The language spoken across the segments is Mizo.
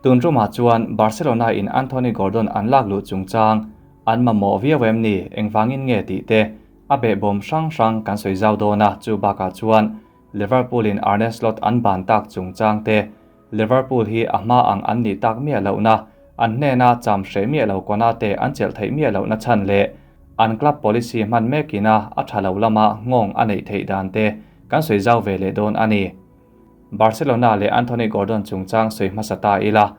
Tun tumah chuan Barcelona in Anthony Gordon an lak luh chungchang an mamawh viau em ni, engvangin nge tih te a behbawm hrang hrang kan sawi zau dawn a, chu bakah chuan Liverpool in Arne Slot an ban tak chungchang te, Liverpool hi a hma ang an nih tak miah lohna, an hnena cham hreh miah lo Konate an chelh theih miah lohna chhan leh an club policy hman mekina a tha lo lama nghawng a neih theih dan te kan sawi zau ve leh dawn a ni. Barcelona leh Anthony Gordon chungchang sawi hmasa ta ila,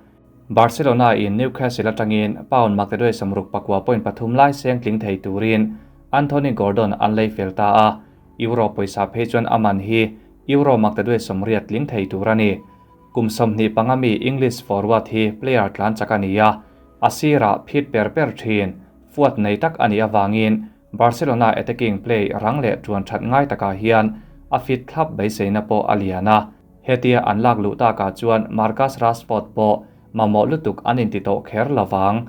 Barcelona in Newcastle atangin pound maktaduai 64 point pathum lai seng tling thei turin Anthony Gordon an lei fel ta a, Euro pawisa phei chuan a man hi Euro maktaduai 80 tling thei tur a ni. Kum 25 mi English forward hi player tlan chak a ni a, a sirah phit per per thin, fuat nei tak a nih avangin Barcelona attacking play rang leh tuan that ngai takah hian a fit thlap beiseina pawh a lian a. Hetia an lak luh takah chuan Marcus Rashford pawh mamawh lutuk an inti tawh kher lovang.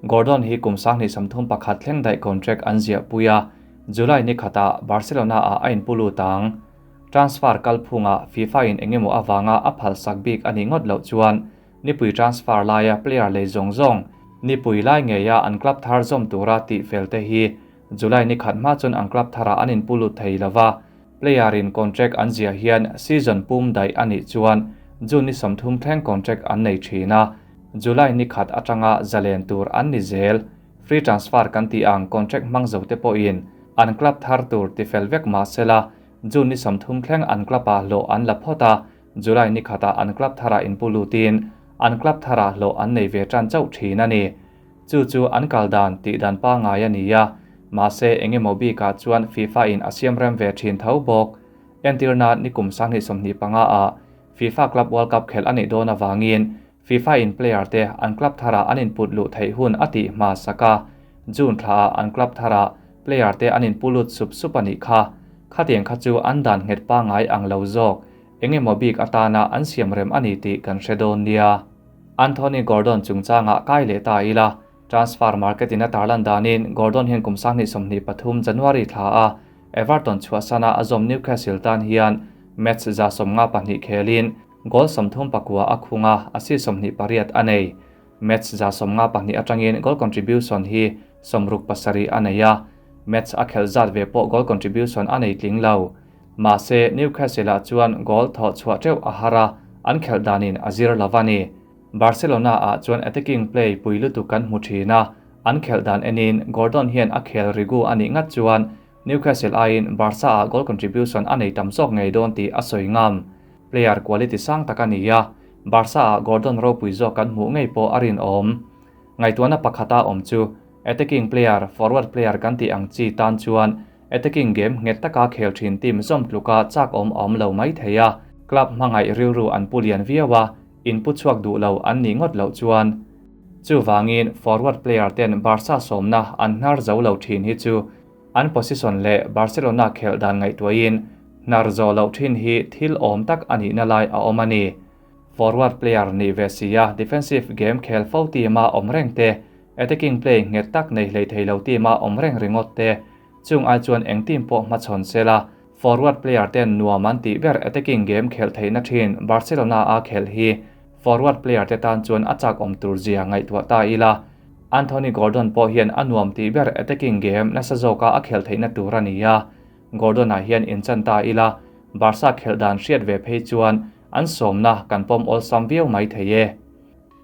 Gordon hi kum 2031 thleng daih contract an ziah pui a, July ni khatah Barcelona ah a inpu lut ang. Transfer kalphunga FIFA in engemaw awanga a phal sak bik a nih ngawt loh chuan nipui transfer laia player lei zawng zawng nipui lai ngeia an club thar zawm tura tih fel te hi July ni khat hma chuan an club tharah an inpu lut thei lova, player in contract an ziah hian season pum daih a nih chuan June ni 30 thleng contract an nei thin a, July ni khat atanga zalen tur an ni zel. Free transfer kan tih ang contract hmang zo te pawhin an club thar tur ti fel vek mah sela June ni 30 thleng an club ah hlawh an la phawt a, July ni khatah an club tharah inpu lutin an club tharah hlawh an nei ve tan chauh thin a ni. Chu chu an kal dan tih dan pa ngai a ni a, mahse engemaw bikah chuan FIFA in a siam rem ve thin tho bawk. Entirna ni kum 2025 ah FIFA Club World Cup khelh a nih dawn awangin FIFA in player te an club tharah an input luh theih hun a tih hma sak a, June thla ah an club tharah player te an inpu lut sup sup a nih kha. Khatiang kha chu an dan nghet pa ngai ang lo zawk, engemaw bik atana an siam rem a ni tih kan hre dawn nia. Anthony Gordon chungchangah kai leh ta ila, transfer market in a tarlan danin Gordon hian kum 2023 January thla a Everton chhuahsana a zawm Newcastle tan hian match za 52 khelin goal 39 a khunga, assist 28 a nei. Match za 52 atangin goal contribution hi 67 a nei a, match a khel zat ve pawh goal contribution a nei tling lo. Mahse Newcastle ah chuan goal thaw chhuah teuh a har a, an khel danin a zir lova ni. Barcelona ah chuan attacking play pui lutuk kan hmu thin a, an khel dan enin Gordon hian a khel rigu a nih ngat chuan Newcastle aiin Barca ah goal contribution a nei tam zawk ngei dawn tih a sawi ngam. Player quality sang tak a ni a, Barca ah Gordon ropui zawk kan hmuh ngei pawh a rin awm. Ngaihtuahna pakhata awm chu attacking player, forward player kan tih ang chi tan chuan attacking game nghet taka khel thin team zawm tluka chak awm awm lo mai thei a, club hmangaih rilru an pu lian viau a, in pu chhuak duh lo an nih ngawt loh chuan. Chu wangin forward player ten Barca sawmna an hnar zo lo thin hi chu an position leh Barcelona khel dan ngaihtuahin hnar zo lo thin hi thil awm tak a nih na lai a awm a ni. Forward player ni ve sia defensive game khel fo team a awm reng te, attacking play nghet tak nei hlei thei lo team a awm reng ringawt te, chung ai chuan eng team pawh hmachhawn sela forward player ten nuam an tih ber attacking game khel theihna thin Barcelona a khel hi forward player te tan chuan a chak awm tur zia ngaihtuah ta ila. Anthony Gordon pawh hian a nuam tih ber attacking game nasa zawka a khel theihna tur a ni a. Gordon ah hian inchan ta ila, Barca khel dan hriat ve phei chuan an sawmna kan pawm awlsam viau mai thei e.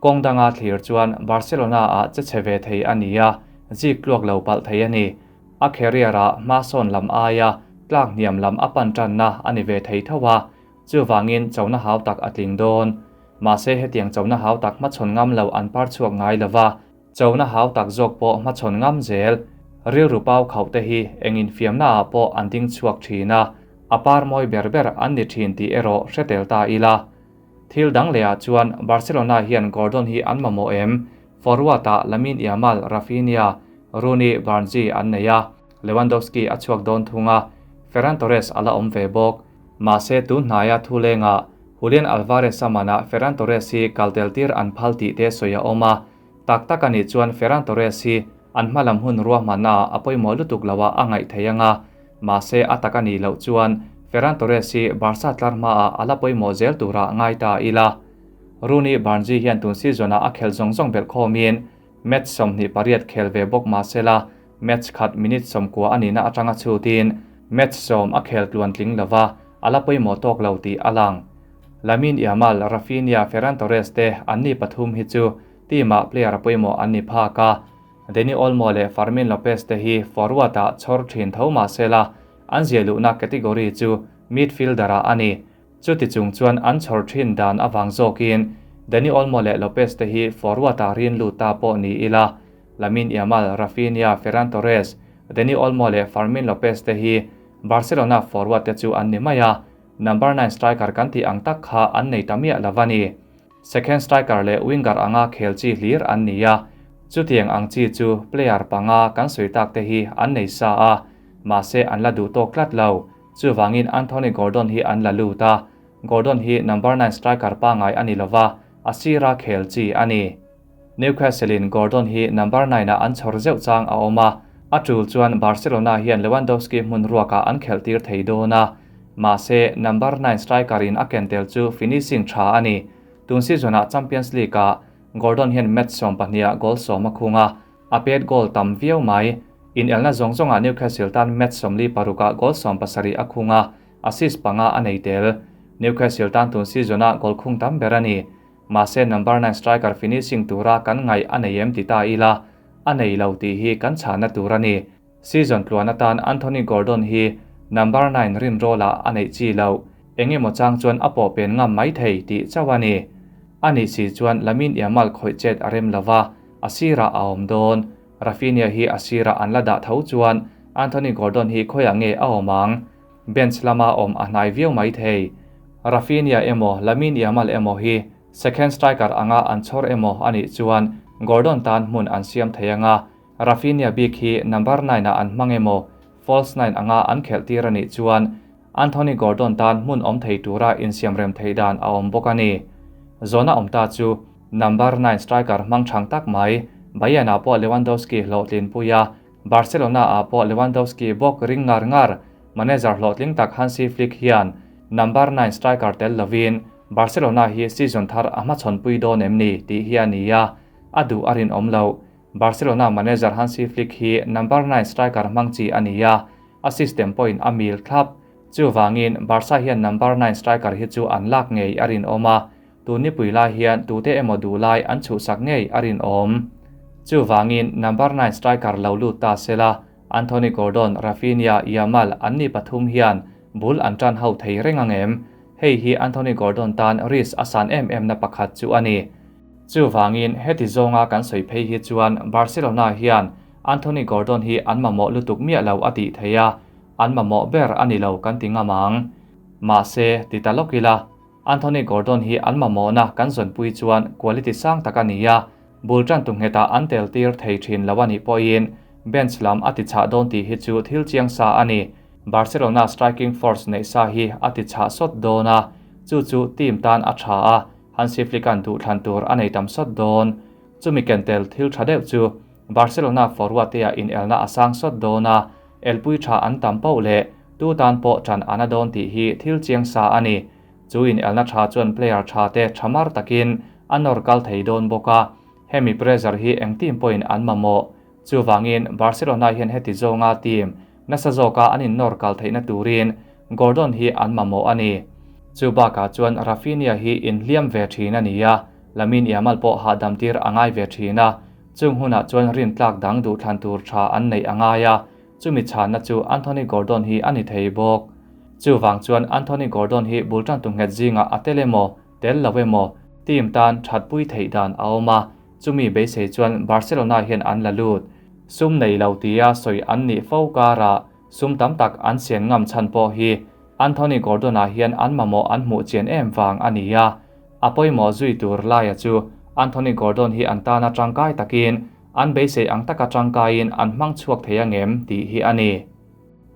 Kawng danga thlir chuan Barcelona ah che che ve thei a ni a, zik tluak lo palh thei a ni. A career ah hma sawn lam aia tlak hniam lam a pan tanna a ni ve thei tho a, chu wangin chona hau tak a tling dawn. Mahse hetiang chona hau tak hmachhawn ngam lo an par chhuak ngai lova, chona hau tak zawk pawh hmachhawn ngam zel. Rilru pau khauh te hi engin fiamna ah pawh an ding chhuak thin a, a par mawi ber ber an ni thin tih erawh hretel ta ila. Thil dang leh ah chuan Barcelona hian Gordon hi an mamawh em, forward ah Lamine Yamal, Rafinha, Rooney, Barnsley an nei a, Lewandowski a chhuak dawn thung a, Ferran Torres ala awm ve bawk. Mahse tun hnaia thu lenga Julian Alvarez a mana Ferran Torres hi kaltel tir an phal tih te sawi a awm a, tak tak ani chuan Ferran Torres hi an hmalam hun ruahmanna ah a pawimawh lutuk lo a a ngaih thei anga, mahse a tak ani loh chuan Ferran Torres hi Barca tlar hma ah ala pawimawh zel tura ngai ta ila. Rooney Barnsley hian tun season-ah a khel zawng zawng belh khawmin match 28 khel ve bawk mah sela match khat minute 90 a nihna atanga chhutin match 10 a khel tluan tling lova a la pawimawh tawk lo tih a lang. Lamine Yamal, Raphinha, Ferran Torres te an ni pathum hi chu team-ah player pawimawh an ni phak a. Dani Olmo leh Fermin Lopez te hi forward-ah chhawr thin tho mah sela an zia luhna category chu midfielder-ah a ni. Chuti chung chuan an chhawr thin dan avang zawkin Dani Olmo leh Lopez te hi forward-ah rin lut ta pawh ni ila. Lamine Yamal, Raphinha, Ferran Torres, Dani Olmo leh Fermin Lopez te hi Barcelona forward te chu an ni mai a. Number 9 striker kan tih ang tak kha an nei ta miah lo a ni. Second striker leh winger anga khel chi hlir an ni a. Chutiang ang chi chu player panga kan sawi tak te hi an nei sa a. Mahse an la duh tawk tlat lo. Chuwangin Anthony Gordon hi an la lut a. Gordon hi number 9 striker pangai ani lova a sira khel chi ani. Newcastle in Gordon hi number 9 a an chhawr zeuh chang a awm a. A tul chuan Barcelona hian Lewandowski hmun ruaka an khel tir thei dawn a. Mahse number 9 striker in a kentel chu finishing tha ani. Tun season-ah Champions League a Gordon hian match 12 goal 10 a khunga a pet goal tam viau mai. In elna zawng zawnga Newcastle tan match 46 goal 17 a khunga assist panga a nei tel. Newcastle tan tun season-ah goal khung tam ber ani. Mahse number 9 striker finishing tura kan ngai a nei em ti ta ila a nei lo tih hi kan chhana tur ani. Season tluan atan Anthony Gordon hi number 9 rin rola a nei chi lo. Engemaw chang chuan a pawh pen ngam mai thei tih chauh ani. Ani si chuan Lamine Yamal khawih chet a rem lova a sira a awm dawn. Raphinha hi a sira an la dah tho chuan Anthony Gordon hi khawih nge a awm ang. Bench lama awm a hnai viau mai thei. Raphinha emaw Lamine Yamal emaw hi second striker anga an chhawr emaw ani chuan Gordon tan hmun an siam thei anga. Raphinha bik hi number 9 a an hmang emaw false 9 anga an khel tir ani chuan Anthony Gordon tan hmun awm thei tura insiam rem thei dan a awm bawk ani. Zona awm ta chu number 9 striker hmang thang tak mai Bayern ah pawh Lewandowski hlawhtlin puia Barcelona ah pawh Lewandowski bawk ring ngar ngar manager hlawhtling tak Hansi Flick hian number 9 striker tel lovin Barcelona hi season thar a hmachhawn pui dawn em ni tih hi ani a a duh a rin awm lo. Barcelona manager Hansi Flick hi number 9 striker hmang chi ani a a system point a mil thlap. Chuwangin Barca hian number 9 striker hi chu an lak ngei a rin awm a. Tuni pui lai hian tute emaw duh lai an chhuhsak ngei a rin awm. Chuwangin number 9 striker lo lut ta sela Anthony Gordon, Raphinha, Yamal an ni pathum hian bul an tan ho thei reng angem. Hei hi Anthony Gordon tan risk a san em em na pakhat chu ani. Chuwangin heti zawnga kan sawi phei hi chuan Barcelona hian Anthony Gordon hi an mamawh lutuk miah lo a tih thei a. An mamawh ber ani lo kan ti ngamang. Mahse ti ta lawk ila Anthony Gordon hi an mamawhna kan zawnpui chuan quality sang tak ani a. Bul tan tu ngheta an tel tir thei thin lo ani pawhin bench lam a ti chah dawn tih hi chu thil chiang sa ani. Barcelona striking force nei sa hi a ti chah sawt dawn a. Chu chu team tan a tha a. Hansi Flick an duh thlan tur a nei tam sawt dawn. Chumi kentel thil tha deuh chu Barcelona forward te a in elna a sang sawt dawn a. Elpui tha an tam pauh leh tu tan pawh than ana dawn tih hi thil chiang sa ani. Chu in elna tha chuan player tha te thamar takin an nawr kal thei dawn bawk a. Hemi pressure hi eng team pawhin an mamawh. Chuwangin Barcelona hian heti zawnga team nasa zawka an in nawr kal theihna turin Gordon hi an mamawh ani. Chu bakah chuan Raphinha hi in hliam ve thin ani a. Lamine Yamal pawh hahdam tir a ngai ve thin a. Chung hunah chuan rin tlak dang duh thlan tur tha an nei a ngai a. Chumi chhanna chu Anthony Gordon hi ani thei bawk. Chuwang chuan Anthony Gordon hi bul tan tu nghet zinga a tel emaw tel lo emaw team tan thatpui thei dan a awm a. Chumi beisei chuan Barcelona hian an la lut. Sum nei lo tia sawi an nih fo kara sum tam tak an sian ngam chan pawh hi Anthony Gordon ah hian an mamawh an hmuh chian em wang ani a. A pawimawh zui tur laia chu Anthony Gordon hi an tana tangkai takin an beisei ang taka tangkaiin an hmang chhuak thei angem tih hi ani.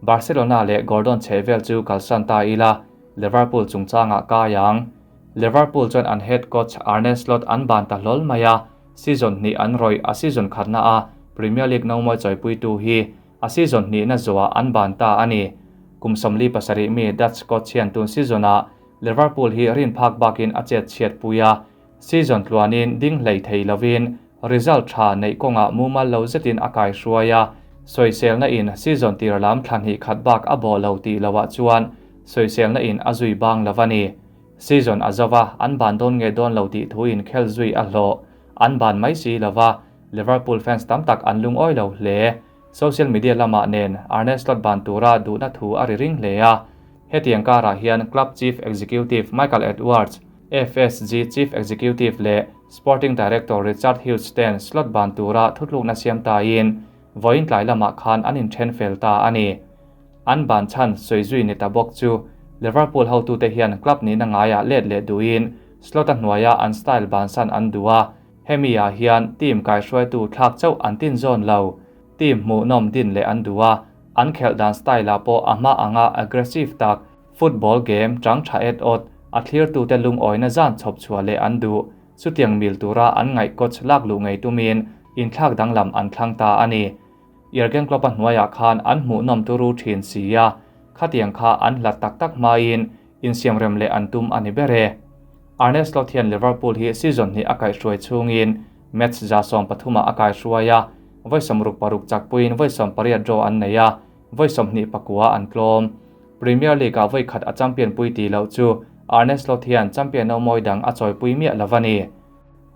Barcelona leh Gordon chhehvel chu kalsan ta ila Liverpool chungchangah kaiang. Liverpool chuan an head coach Arne Slot an ban ta hlol mai a. Season hnih an rawih a season khatna a Premier League no mawi chawipui tu hi a season hnih na zuwa an ban ta ani. Kum 37 mi Dutch coach hian tun season-ah Liverpool hi rin phak bakin a chet chhiat puia. Season tluanin ding hlei thei lovin result tha neih kawngah mumal lo zetin a kaihruai a, sawiselna in season tir lam thla hnih khat bak a bawh lo tih loah chuan sawiselna in a zui bang lo a ni. Season a zo va, an ban dawn nge dawn lo tih thu in khel zui a hlawh. An ban mai si lo va, Liverpool fans tam tak an lungawi lo hle. Social media lamah nen Arne Slot ban tura duhna thu a ri ring hle a. Hetiang karah hian club chief executive Michael Edwards, FSG chief executive leh sporting director Richard Hughes ten Slot ban tura thutlukna siam tain vawiin tlai lamah khan an inthen fel ta a ni. An ban chhan sawi zui ni ta bawk chu Liverpool hotute hian club nihna ngaiah let leh duhin Slot-a hnuaia an style bansan an duh a, hemi ah hian team kaihruaitu thlak chauh an tin zawn lo. Team hmuhnawm din leh an duh a, an khelh dan style ah pawh a hma anga aggressive tak, football game chang tha et awt, a thlirtute lungawina zan chhawp chhuah leh an duh. Chutiang mil tura an ngaih coach lak luh ngei tumin inthlak danglam an thlang ta a ni. Jurgen Klopp-a hnuaiah khan an hmuhnawm turu thin si a, khatiang kha an hlat tak tak hmain insiamrem leh an tum a ni ber e. Arne Slot hian Liverpool hi season hnih a kaihhruai chhungin match 130 ah a kaihruai a, vawi 66 chakpuiin vawi 18 draw an nei a, vawi 29 an tlawm. Premier League-ah vawi khat a champion pui tih loh chu Arne Slot hian champion no mawi dang a chawipui miah lo a ni.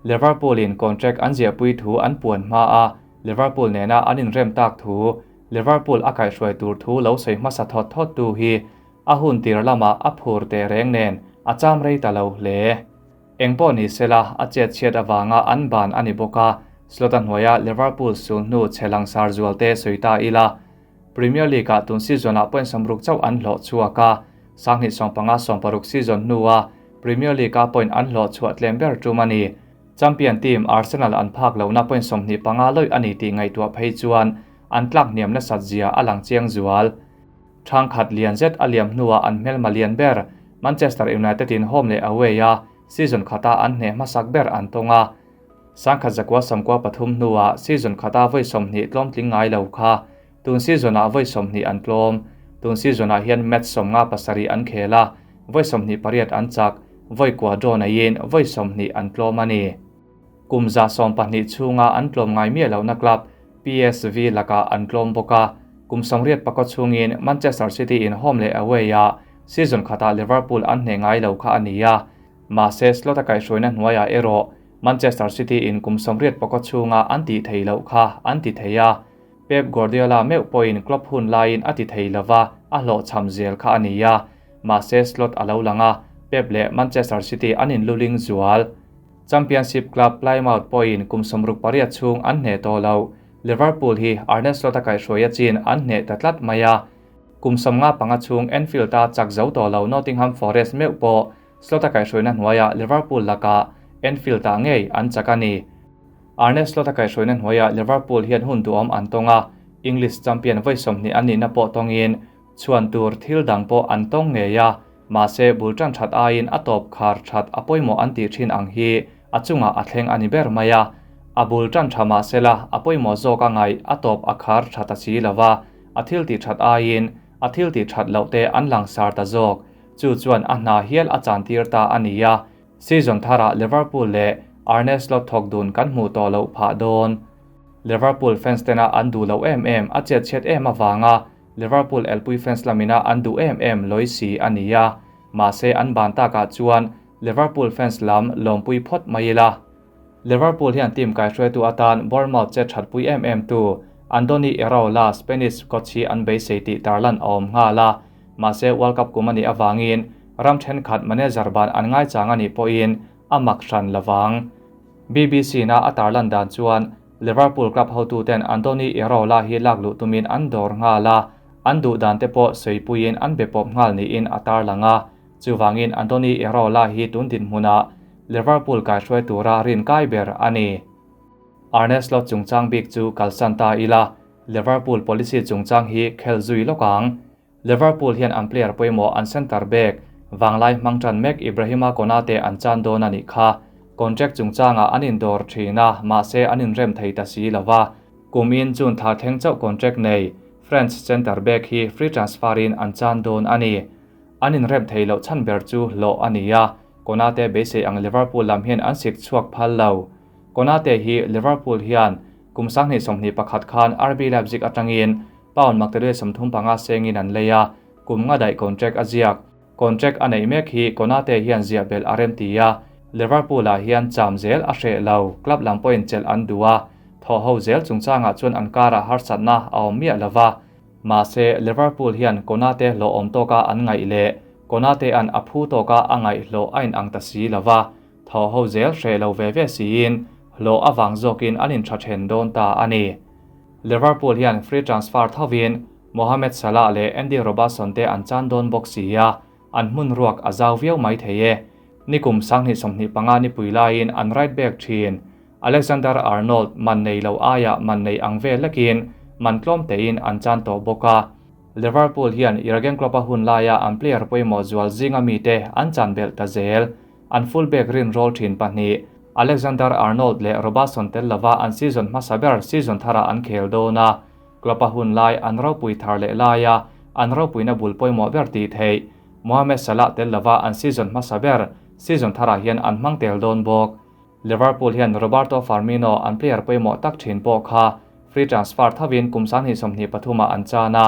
Liverpool-in contract an ziahpui thu an puan hma a, Liverpool nena an inrem tak thu, Liverpool a kaihhruai tur thu lo sawi hmasa thawt thawt tu hi a hun tir lamah a phur teh reng nen a cham rei ta lo hle. Engpawh ni sela a chet chhiat avanga an ban a ni bawk a, Slot-a hnuaia Liverpool sul hnu chhe langsar zual te sawi ta ila. Premier League-ah tun season-ah point 60 chauh an hlawh chhuak a, 2015 16 season hnua Premier League-a point an hlawh chhuah tlem ber tum a ni. Champion team Arsenal an phak lohna point 25 lawih a ni tih ngaihtuah phei chuan an tlak hniam nasat zia a lang chiang zual. Thang khat lian zet a liam hnuah an hmelma lian ber Manchester United in home leh away a season khata an hneh hmasak ber an tawng a. 1993 hnuah season khata vawi 20 tlawm tling ngai lo kha tun season-ah vawi 20 an tlawm. Tun season-ah hian match 57 an khel a, vawi 28 an chak, vawi kua draw neiin vawi 20 an tlawm a ni. Kum 120 chhunga an tlawm ngai miah lohna club PSV lakah an tlawm bawk a, kum 84 chhungin Manchester City in home leh away a season khatah Liverpool an hneh ngai lo kha a ni a. Mahse Slot-a kaihhruaina hnuaiah erawh Manchester City in kum 84 chhunga an tih thei loh kha an ti thei a. Pep Guardiola meuh pawhin club hun laiin a ti thei lova a hlawh cham zel kha a ni a. Mahse Slot a lo lang a, Pep leh Manchester City an inluling zual. Championship club Plymouth pawhin kum 68 chhung an hneh tawh lo. Liverpool hi Arne Slot-a kaihhruaia chin an hneh ta tlat mai a. Kum 55 chhung Anfield-a chak zo tawh lo Nottingham Forest meuh pawh Slot-a kaihhruaina hnuaiah Liverpool lakah Anfield-ah ngei an chak a ni. Arne Slot-a kaihhruaina hnuaiah Liverpool hian hun duhawm an tawng a, English champion vawi 20 an nihna pawh tawngin chhuan tur thil dang pawh an tawng ngei a, mahse bul tan that aiin a tawp khar that a pawimawh an tih thin ang hi a chungah a thleng a ni ber mai a. A bul tan tha mahsela a pawimawh zawk a ngaih a tawp a khar that a si lova, a thil tih that aiin a thil tih that loh te an langsar ta zawk. Chu chuan a hna hial a chan tir ta a ni a. Season tharah Liverpool leh Arne Slot thawk dun kan hmuh tawh loh phah dawn. Liverpool fans tena an duh loh em em a chet chhiat em avanga Liverpool elpui fans lamina an duh em em lawi si a ni a. Mahse an ban takah chuan Liverpool fans lam lawmpui phawt mai ila. Liverpool hian team kaihruaitu atan Bournemouth che thatpui em em tu Andoni Iraola Spanish coach hi an beisei tih tarlan a awm nghal a. Mahse World Cup kum a nih avangin ram thenkhat manager ban an ngai chang a nih pawhin a mak hran lovang. BBC na a tarlan dan chuan Liverpool club hotuten Andoni Iraola hi lak luh tumin an dawr nghal a, an duh dan te pawh sawipuiin an be pawp nghal niin a tarlang a. Chuwangin Andoni Iraola hi tun din hmunah Liverpool kaihruai tura rin kai ber a ni. Arne Slot chungchang bik chu kalsan ta ila, Liverpool policy chungchang hi khel zui lawk ang. Liverpool hian an player pawimawh an centre back Vanglai hmang tan mek Ibrahima Konate an chan dawn a nih kha. Contract chungchangah an indawr thin a, mahse an inrem thei ta si lova. Kumin June thla thleng chauh contract nei French centre back hi free transfer in an chan dawn a ni. An inrem thei loh chhan ber chu hlawh a ni a. Konate beisei ang Liverpool lam hian an sik chhuak phal lo. Konate hi Liverpool hian kum 2021 khan RB Leipzig atangin pound maktaduai 35 sengin an lei a, kum nga daih contract a ziak. Contract a neih mek hi Konate hian ziah belh a rem ti a, Liverpool-ah hian cham zel a hreh lo, club lam pawhin chelh an duh a, thawh ho zel chungchangah chuan an karah harsatna a awm miah lo va. Mahse, Liverpool hian Konate hlawhawm tawka an ngaih leh Konate-a'n a phu tawka a ngaihhlawh a inang ta si lo va, thawh ho zel hreh lo ve ve siin hlawh avang zawkin an intha then dawn ta a ni. Liverpool hian free transfer thovin Mohamed Salah leh Andy Robertson te an chan dawn bawk si a, an hmun ruak a zau viau mai thei e. Nikum 2025 nipui laiin an right back thin Alexander Arnold man nei lo aiah man nei ang vel lekin man tlawm tein an chan tawh bawk a. Liverpool hian Jurgen Klopp-a hun laia an player pawimawh zual zinga mite an chan belh ta zel. An full-back rinrawl thin pahnih, Alexander Arnold leh Robertson tel lova an season hmasa ber season tharah an khel dawn a. Klopp-a hun lai an ropui thar leh laia an ropuina bul pawimawh ber tih theih, Mohamed Salah tel lova an season hmasa ber season tharah hian an hmang tel dawn bawk. Liverpool hian Roberto Firmino an player pawimawh tak thin pawh kha free transfer thovin kum 2023 ah an chan a,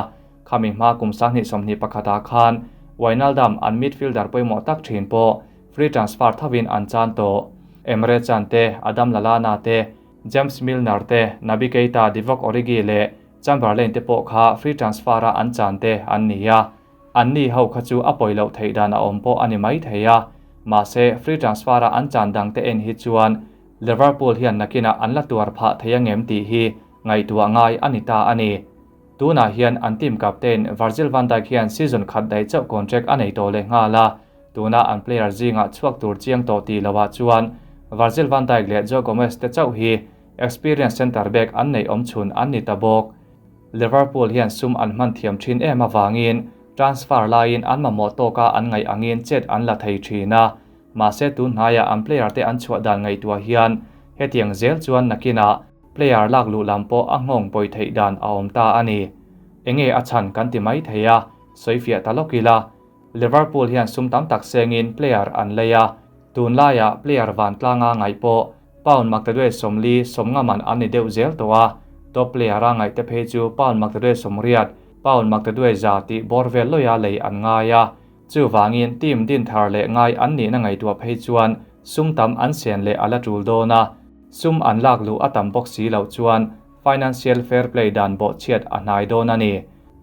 khami hma kum 2021 ah khan Wijnaldum an midfielder pawimawh tak thin pawh free transfer thovin an chan tawh. Emre Can te, Adam Lallana te, James Milner te, Naby Keita, Divock Origi leh Chamberlain te pawh kha free transfer a an chan te an ni a. Anni ho kha chu a pawi loh theih dan a awm pawh a ni mai thei a, mahse free transfer a an chan dang te en hi chuan Liverpool hian nakinah an la tuar phah thei angem tih hi ngaihtuah ngai a ni ta a ni. Tunah hian an team captain Virgil van Dijk hian season khat daih chauh contract a nei tawh leh nghal a, tuna an player zingah chhuak tur chiang tawh tih lohah chuan Virgil van Dijk leh Joe Gomez te chauh hi experience centre back an neih awm chhun an ni ta bawk. Liverpool hian sum an hman thiam thin em avangin transfer laiin an mamawh tawka an ngaih angin chet an la thei thin a, mahse tun hnaiah an player te an chhuah dan ngaihtuah hian hetiang zel chuan nakinah player lak luh lam pawh a nghawng pawi theih dan a awm ta a ni. Enge a chhan kan ti mai thei a, sawifiah ta lawk ila. Liverpool hian sum tam tak sengin player an lei a, tunlaiah player vantlanga ngaih pawh Pound maktaduai 40, 50 man an ni deuh zel tawh a, top player a ngaihte phei chu pound maktaduai 80, pound maktaduai 100 tih bawr vel lawia lei an ngai a. Chuvangin team din thar leh ngai an nihna ngaihtuah phei chuan sum tam an sen leh a la tul dawn a, sum an lak luh a tam bawk si loh chuan financial fair play dan bawhchhiat a hnai dawn a ni.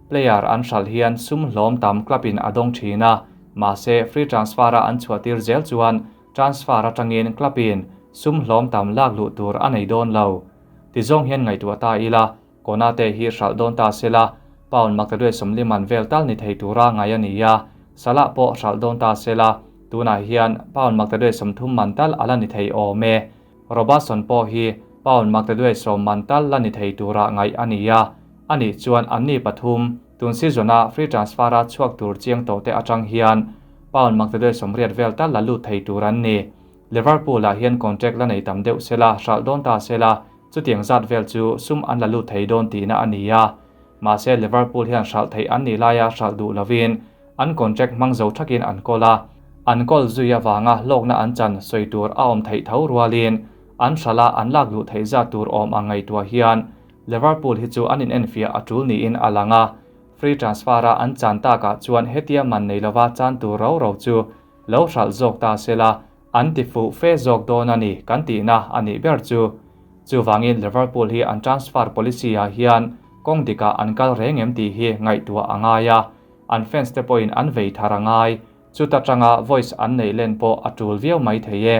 Player an hralh hian sum hlawm tam club in a dawng thin a, mahse free transfer a an chhuahtir zel chuan transfer atangin club in sum hlawm tam lak luh tur a nei dawn lo. Tizawng hian ngaihtuah ta ila, Konate hi hralh dawn ta sela, pound maktaduai 40 man vel tal ni thei tura ngai a ni a, Salah pawh hralh dawn ta sela, tunah hian pound maktaduai 30 man tal a la ni thei awm e. Robertson pawh hi pound maktaduai 10 man tal la ni thei tura ngaih a ni a, anih chuan anni pathum tun season a free transfer a chhuak tur chiang tawh te atang hian pound maktaduai 80 vel tal la lut thei tur an ni. Liverpool ah hian contract la nei tam deuh sela, hralh dawn ta sela, chutiang zat vel chu sum an la lut thei dawn tihna a ni a. Mahse Liverpool hian hralh theih an nih laia hralh duh lovin an contract hmang zo thakin an kawl a, an kawl zui avanga hlawkna an chan sawi tur a awm theih tho rualin an hralh a an lak luh theih zat tur awm ang ngaihtuah hian Liverpool hi chu an inenfiah a tul niin a lang a. Free transfer a an chan takah chuan hetia man nei lova chan tur ro ro chu lo hralh zawk ta sela an ti fuh fe zawk dawn a ni kan tihna a nih ber chu. Chuvangin Liverpool hi an transfer policy ah hian kawng dikah an kal reng em tih hi ngaihtuah a ngai a, an fans te pawhin an vei thar a ngai, chuta tanga voice an neih len pawh a tul viau mai thei e.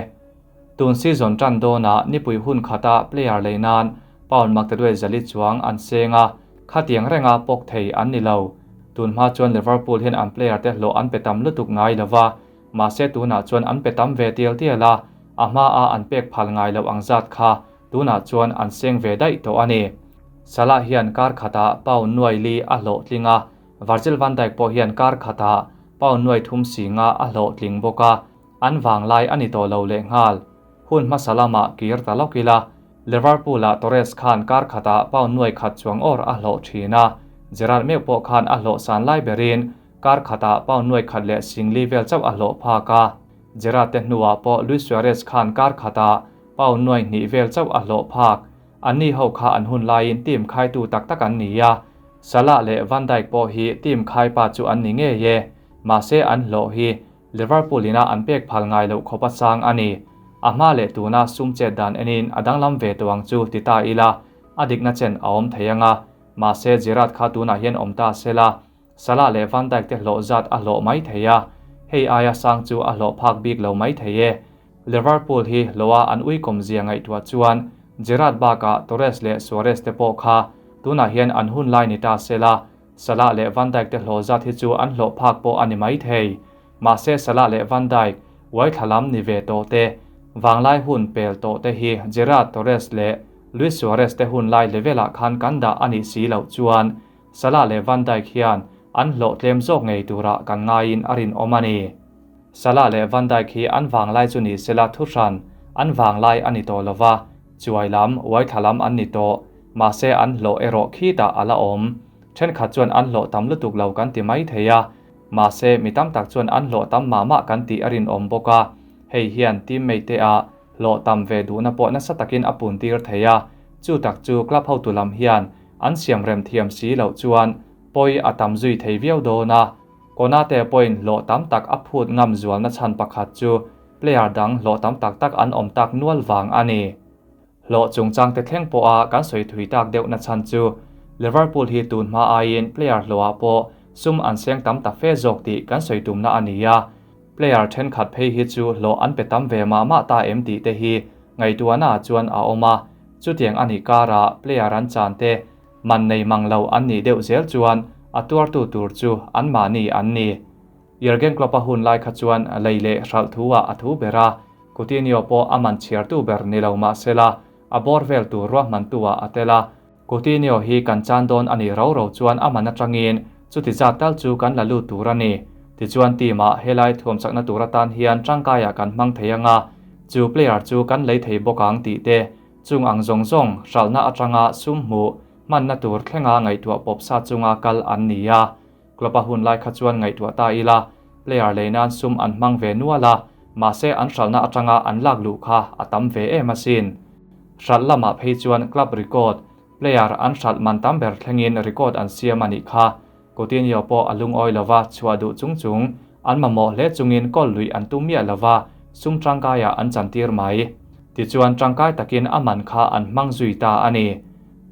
Tun season tan dawnah nipui hun khata player lei nan pound maktaduai 400 chuang an seng a, khatiang renga pawk thei an ni lo. Tun hma chuan Liverpool hian an player te hlawh an pe tam lutuk ngai lova, mahse tunah chuan an pe tam ve tial tial a, a hma a an pek phal ngai lo ang zat kha tunah chuan an seng ve daih tawh a ni. Salah hian kar khatah pound 4,000 a hlawh tling a, Virgil van Dijk pawh hian kar khatah pound 350 a hlawh tling bawk a, an vang lai a ni tawh lo leh nghal. Hun hmasa lamah kir ta lawk ila, Liverpool ah Torres khan kar khatah pound 100 chuang awr a hlawh thin a, Gerrard meuh pawh khan a hlawh san lai berin kar khatah pound 140 vel chauh a hlawh phak a. Gerrard te hnuah pawh Luis Suarez khan kar khatah pound nuai hnih vel chauh a hlawh phak. Anni ho kha an hun laiin team khaitu tak tak an ni a, Salah leh Van Dijk pawh hi team khaipa chu an ni ngei e. Mahse an hlawh hi Liverpool ina an pek phal ngai loh khawp a sang a ni. A hma leh tuna sum chet dan enin a danglam ve tawh ang chu ti ta ila, a dikna chen a awm thei ang a. Mahse Gerrard kha tunah hian awm ta se la, Salah leh Van Dijk te hlawh zat a hlawh mai thei a, hei aia sang chu a hlawh phak bik lo mai thei e. Liverpool hi hlawha an uikawm zia ngaihtuah chuan Gerrard bakah Torres leh Suarez te pawh kha tunah hian an hun lai ni ta se la, Salah leh Van Dijk te hlawh zat hi chu an hlawh phak pawh a ni mai thei. Mahse Salah leh Van Dijk uai thla lam ni ve tawh te, vanglai hun pel tawh te hi Gerrard, Torres leh Luis Suarez te hun lai level ah khan kan dah a nih si loh chuan Salah leh Van Dijk hian an hlawh tlem zawk ngei turah kan ngaiin a rinawm a ni. Salah leh Van Dijk hi an vanglai chu ni sela thuhran an vanglai a ni tawh lova, chuai lam, uaithla lam an ni tawh, mahse an hlawh erawh khitah a la awm. Thenkhat chuan an hlawh tam lutuk lo kan ti mai thei a, mahse mi tam tak chuan an hlawh tam mah mah kan tih a rinawm bawk a, hei hian teammate te ah hlawh tam ve duhna pawh nasa takin a puntir thei a, chu tak chu club hotu lam hian an siam rem thiam si loh chuan pawi a tam zui thei viau dawn a. Konate pawhin hlawh tam tak a phut ngam zualna chhan pakhat chu player dang hlawh tam tak tak an awm tak nual vang a ni. Hlawh chungchangte thleng pawha kan sawi thui tak deuhna chhan chu Liverpool hi tun hma aiin player hlawhah pawh sum an seng tam ta fe zawk tih kan sawi tumna a ni a. Player thenkhat phei hi chu hlawh an pe tam ve mah mah ta em tih te hi ngaihtuahna ah chuan a awm a, chutiang a nih karah player an chan te man nei mang lo an nih deuh zel chuan a tuartu tur chu anmahni an ni. Jurgen Klopp-a hun lai kha chuan lei leh hralh thu ah a thu ber a, Coutinho pawh a man chhiartu ber ni lo mah sela a bawr vel tur ruahmantu ah a tel a, Coutinho hi kan chan dawn a nih ro ro chuan a man atangin chuti zat tal chu kan la lut tur a ni. Tichuan team ah helai thuam chakna tur atan hian tangkaiah kan hmang thei anga, chu player chu kan lei thei bawk ang tih te, chung ang zawng zawng hralhna atanga sum hmuh hmanna tur thlenga ngaihtuah pawp sa chunga kal an ni a. Klopp-a hun lai kha chuan ngaihtuah ta ila, player lei nan sum an hmang ve nual a, mahse an hralhna atanga an lak luh kha a tam ve em asin. Hralh lamah phei chuan club record, player an hralh man tam ber thlengin record an siam a nih kha. Coutinho pawh a lungawi lova chhuah duh chung chung, an mamawh hle chungin kawl luih an tum miah lova, sum tangkaiah an chantir mai. Tichuan tangkai takin a man kha an hmang zui ta a ni.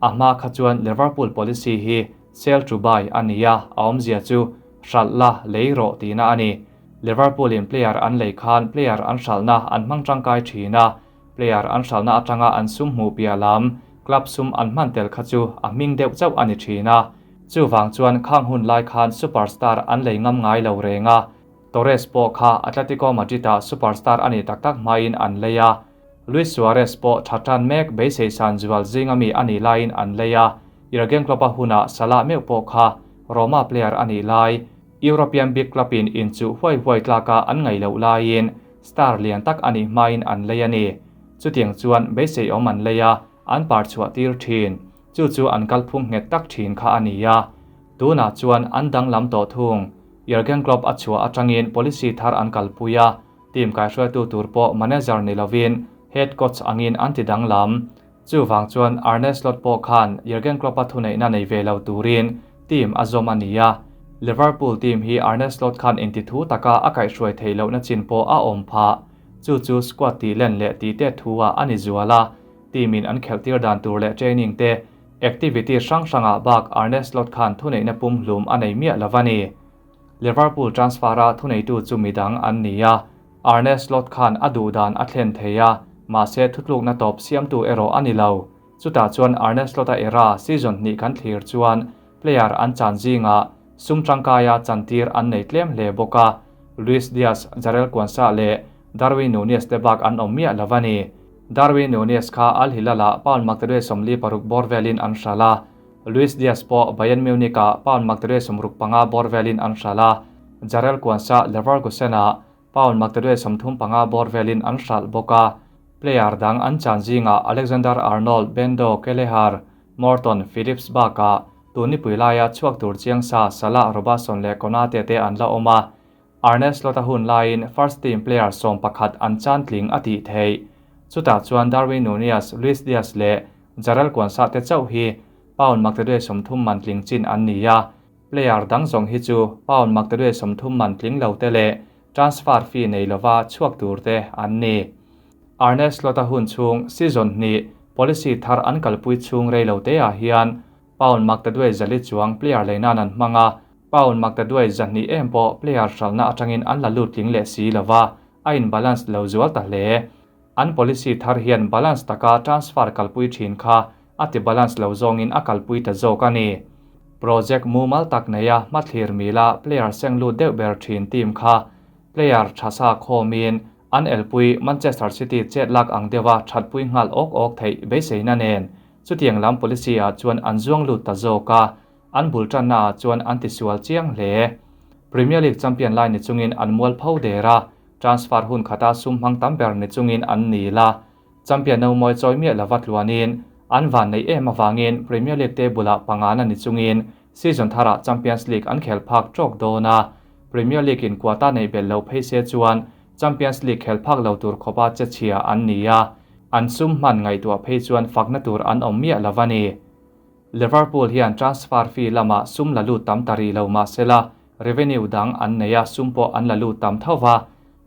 A hma kha chuan Liverpool policy hi Sell to buy a ni a, a awmzia chu hralh la, lei rawh tihna a ni. Liverpool in player an lei khan player an hralhna an hmang tangkai thin a, player an hralhna atanga an sum hmuh piah lam club sum an hman tel kha chu a hming deuh chauh a ni thin a. Chuvang chuan khang hun lai khan superstar an lei ngam ngai lo reng a, Torres pawh kha Atletico Madrid ah superstar a nih tak tak hmain an lei a, Luis Suarez pawh tha tan mek beisei san zual zinga mi a nih laiin an lei a, Jurgen Klopp-a hunah Salah meuh pawh kha Roma player a nih lai, European big club in inchuh huai huai tlaka an ngaih loh laiin star lian tak a nih hmain an lei a ni. Chutiang chuan beisei awm an lei a, an par chhuah tir thin. Chu chu an kalphung nghet tak thin kha a ni a. Tunah chuan an danglam tawh thung. Jurgen Klopp a chhuah atangin policy thar an kalpui a, Team kaihruaitu tur pawh manager ni lovin head coach angin an ti danglam. Chuvang chuan Arne Slot pawh khan Jurgen Klopp-a thuneihna nei ve lo turin team a zawm a ni a. Liverpool team hi Arne Slot khan intithu taka a kaihhruai theih lohna chin pawh a awm phah. Chu chu squad tih len leh tih tet thu ah a ni zual a. Team in an khelhtir dan tur leh training te, activity hrang hrangah bak Arne Slot khan thuneihna pumhlum a nei miah lo a ni. Liverpool transfer-a thuneitu chu midang an ni a, Arne Slot khan a duh dan a thlen thei a, mahse thutlukna tawp siamtu erawh a ni lo. Chutah chuan Arne Slot-a era season hnih kan thlir chuan player an chan zingah sum tangkaia chantir an nei tlem hle bawk a, Luis Diaz, Jarell Quansah leh Darwin Nunez te bak an awm miah lo a ni. Darwin Nunez kha Al Hilal-ah pound maktaduai 46 bawr velin an hralh a, Luis Diaz pawh Bayern Munich-ah pound maktaduai 65 bawr velin an hralh a, Jarell Quansah Leverkusen-ah pound maktaduai 35 bawr velin an hralh bawk a. Player dang an chan zingah Alexander-Arnold, Bendo, Kelleher, Morton, Phillips bakah tun nipui laia chhuak tur chiang sa Salah, Robertson leh Konate te an la awm a. Arne Slot-a hun laiin first team player 11 an chan tling a tih theih. Chutah chuan Darwin Nunez, Luis Diaz leh Jarell Quansah te chauh hi pound maktaduai 30 man tling chin an ni a, player dang zawng hi chu pound maktaduai 30 man tling lo te leh transfer fee nei lova chhuak tur te an ni. Arne Slot-a hun chhung season hnih policy thar an kalpui chhung rei lo te ah hian pound maktaduai 400 chuang player leinan an hmang a, pound maktaduai 200 em pawh player hralhna atangin an la lut tling leh si lova, a in balance lo zual ta hle. An policy thar hian balance taka transfer kalpui thin kha a ti balance lo zawngin a kalpui ta zawk a ni. Project mumal tak neia hmathlir mila player seng lut deuh ber thin team kha player thasa khawmin an elpui Manchester City chet lak ang deuha thatpui nghal awk awk theih beiseina nen chutiang lam policy ah chuan an zuang lut ta zawk a, an bul tanna ah chuan an tisual chiang hle. Premier League champion lai ni chungin an mual pho der a, transfer hun khata sum hmang tam ber ni chungin an ni la. Champion no mawi chawi miah lova tluanin an van nei em awangin Premier League table ah pangana ni chungin season tharah Champions League an khel phak tawk dawn a. Premier League in quota nei bel lo phei se chuan Champions League khel phak lo tur khopa che chhia an ni a, an sum hman ngaihtuah phei chuan fakna tur an awm miah lova ni. Liverpool hian transfer fee lama sum la lut tam ta rih lo mahsela revenue dang an nei a, sum pawh an la lut tam thova.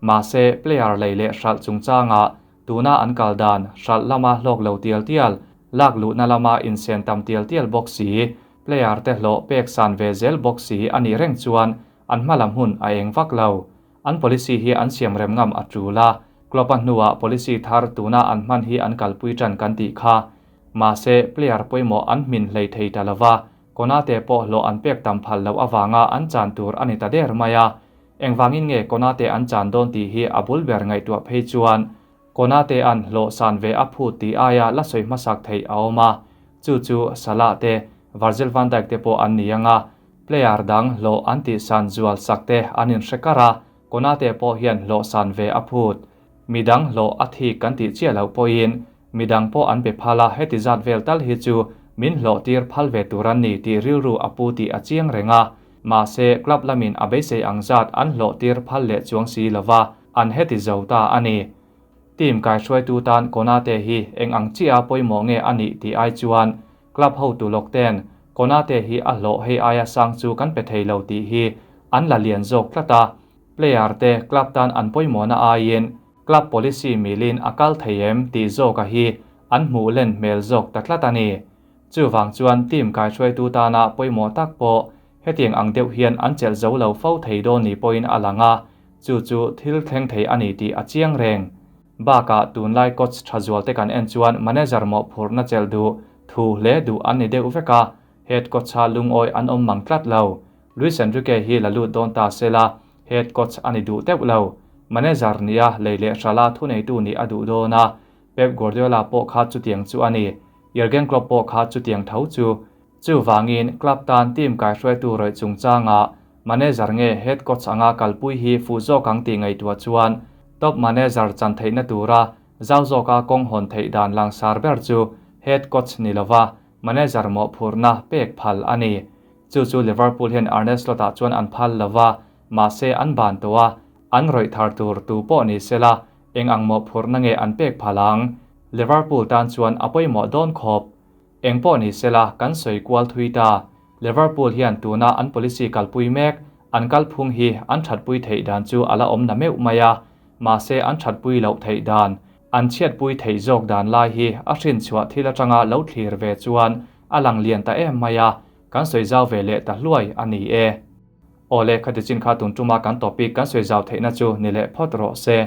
Mahse player lei leh hralh chungchanga tuna an kal dan hralh lama hlawk lo tial tial, lak luhna lama insen tam tial tial bawk si, player te hlawh pek san ve zel bawk si a nih reng chuan an hmalam hun a eng vak lo. An policy hi an siam rem ngam a tul a, Klopp-a hnuah policy thar tuna an hman hi an kalpui tan kan tih kha. Mahse player pawimawh an hmin hlei thei ta lova, Konate pawh hlawh an pek tam phal loh avanga an chan tur a ni ta der mai a. Engvangin nge Konate an chan dawn tih hi a bul ber ngaihtuah phei chuan Konate an hlawh san ve a phut tih aia la sawi hmasak theih a awm a. Chu chu Salah te, Virgil van Dijk te pawh an ni ang a, player dang hlawh an tih san zual sak te an inhre kar a, Konate pawh hian hlawh san ve a phut. Midang hlawh a thik kan tih chiah loh pawhin midang pawh an be phal a, heti zat vel tal hi chu min hlawh tir phal ve tur an ni tih rilru a pu tih a chiang reng a. Mahse, club lamin a beisei ang zat an hlawh tir phal leh chuang si lova, an heti zo ta a ni. Team kaihruaitu tan Konate hi eng ang chiah pawimawh nge a nih tih ai chuan club hotu lawk ten Konate hi a hlawh hei aia sang chu kan pe thei lo tih hi an la lian zawk tlat a. Player te club tan an pawimawhna aiin club policy milin a kal thei em tih zawka hi an hmuh len hmel zawk ta tlat a ni. Chuvang chuan team kaihruaitu tana pawimawh tak pawh hetiang ang deuh hian an chelh zo lo fo thei dawn ni pawhin a lang a, chu chu thil thleng thei a ni tih a chiang reng. Bakah tunlai coach tha zual te kan en chuan manager mawhphurhna chelh duh, thu hle duh an ni deuh vek a, head coach a lungawi an awm mang tlat lo. Luis Enrique hi la lut dawn ta sela, head coach a ni duh deuh lo. Manager nia lei leh hrala thuneitu nih a duh dawn a, Pep Guardiola pawh kha chutiang chu a ni. Jurgen Klopp pawh kha chutiang tho chu. Chuvangin club tan team kaihruaitu rawih chungchanga manager nge head coach anga kalpui hi fuh zawk ang tih ngaihtuah chuan top manager chan theihna tura zau zawka kawng hawn theih dan langsar ber chu head coach ni lova manager mawhphurhna pek phal a ni. Chu chu Liverpool hian Arne Slot-ah chuan an phal lova, mahse an ban tawh a, an rawih thar tur tu pawh ni sela eng ang mawhphurhna nge an pek phal ang? Liverpool tan chuan a pawimawh dawn khawp. Eng pawh ni sela kan sawi kual thui ta. Liverpool hian tuna an policy kalpui mek, an kalphung hi an thatpui theih dan chu a la awm na meuh mai a, mahse an thatpui loh theih dan, an chhiatpui theih zawk dan lai hi a hrinchhuah thil atanga lo thlir ve chuan a lang lian ta em mai a, kan sawi zau ve leh ta hluai a ni e. Awle, khati chin kha tun tuma kan topic kan sawi zau theihna chu ni leh phawt rawh se.